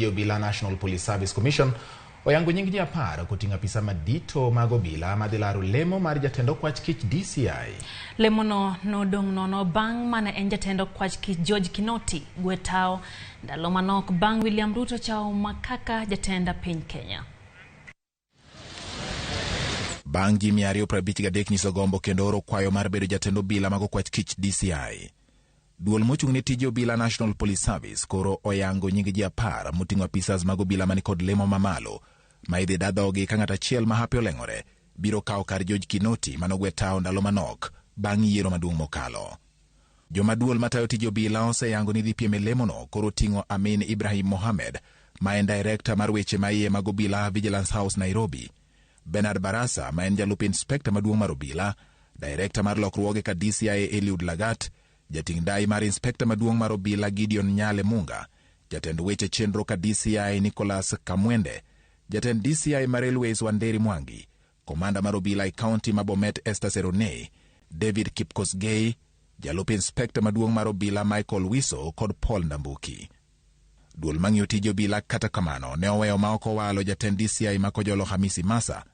Obila National Police Service Commission oyango nying ji 10 koting'o apisa madito mag obila madhi laro lemo mar jatend okwach kich DCI. Lemono nodong' nono bang' mane en jatend okwach kich George Kinoti gwe tao ndalo manok bang' William Ruto chawo kaka jatend piny Kenya. Bang' ji 253 nyiso gombo kendo oro kwayo mar bedo jatend obila mag okwach kich DCI. Duol mochung' ne tije obila National Police Service koro oyango nying ji 10 moting'o apisas mag obila mani kod lemo mamalo ma idhi da dhogi ka ng'at achiel ma hape oleng'ore biro kawo kar George Kinoti manogwe tao ndalo manok bang' yiero maduong' mokalo. Joma duol matayo tije obila oseyango ni dhi piem e lemono koro ting'o Amin Ibrahim Mohamed ma en director mar weche maiye mag obila Vigilance House Nairobi, Bernard Barasa ma en jalup inspekta maduong' mar obila, director mar lokruoge ka DCI Eliud Lagat, jating' ndai mar inspekta maduong' mar obila Gideon Nyale Munga, jatend weche chenro ka DCI Nicholas Kamwende, jatend DCI mar Railways Wanderi Mwangi, komanda mar obila e kaunti ma Bomet Esther Seronei, David Kipkosgei, jalup inspekta maduong' mar obila Michael Wiso kod Paul Ndambuki. Duol mang'iyo tij obila kata kamano ne oweyo ma ok owalo jatend DCI ma Kojolo Hamisi Masa,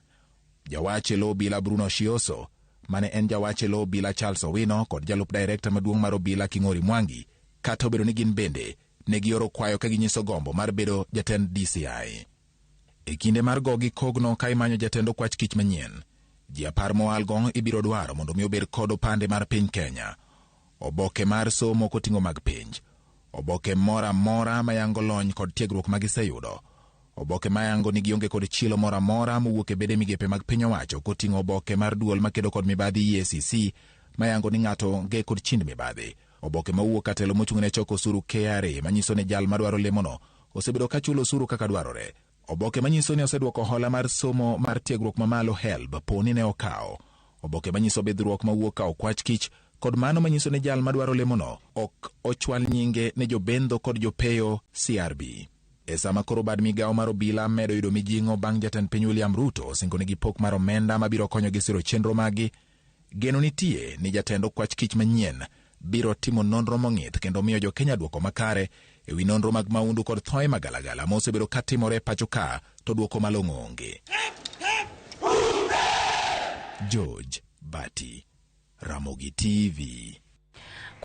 jawach e lo obila Bruno Shioso, mane en jawach e lo obila Charles Owino kod jalup director maduong' mar obila King'ori Mwangi, kata obedo ni gin bende ne gioro kwayo ka ginyiso gombo mar bedo jatend DCI. E kinde mar gogi kogno ka imanyo jatend okwach kich manyien, ji 10 mowalgo ibiro dwaro mondo mi obed kod opande mar piny Kenya, oboke mar somo koting'o mag penj, oboke moro amora mayango lony kod tiegruok ma giseyudo, oboke mayango ni gionge kod chilo moro amora mowuok e bede migepe mag piny owacho koting'o oboke mar duol makedo kod mibadhi EACC mayango ni ng'ato onge kod chind mibadhi, oboke mowuok ka telo mochung' ne choko osuru KRA manyiso ni jal madwaro lemono osebedo ka chulo osuru kaka dwarore, oboke manyiso ni osedwoko hola mar somo mar tiegruok mamalo HELB poni ne okawo, oboke manyiso bidhruok mawuok ka okwach kich kod mano manyiso ni jal madwaro lemono ok ochwal nyinge ne jobendho kod jopeyo CRB. E sama koro bad migawo mar obila medo yudo mijing'o bang' jatend piny William Ruto singonegi pok mar omenda mabiro konyogi siro chenro maggi, geno nitie ni jatend okwach kich manyien biro timo nonro mong'ith kendo miyo jo-Kenya dwoko makare e wi nonro mag maundu kod thoe magalagala ma osebedo ka timore e pacho ka to dwoko malong'o onge. George Bati, Ramogi TV.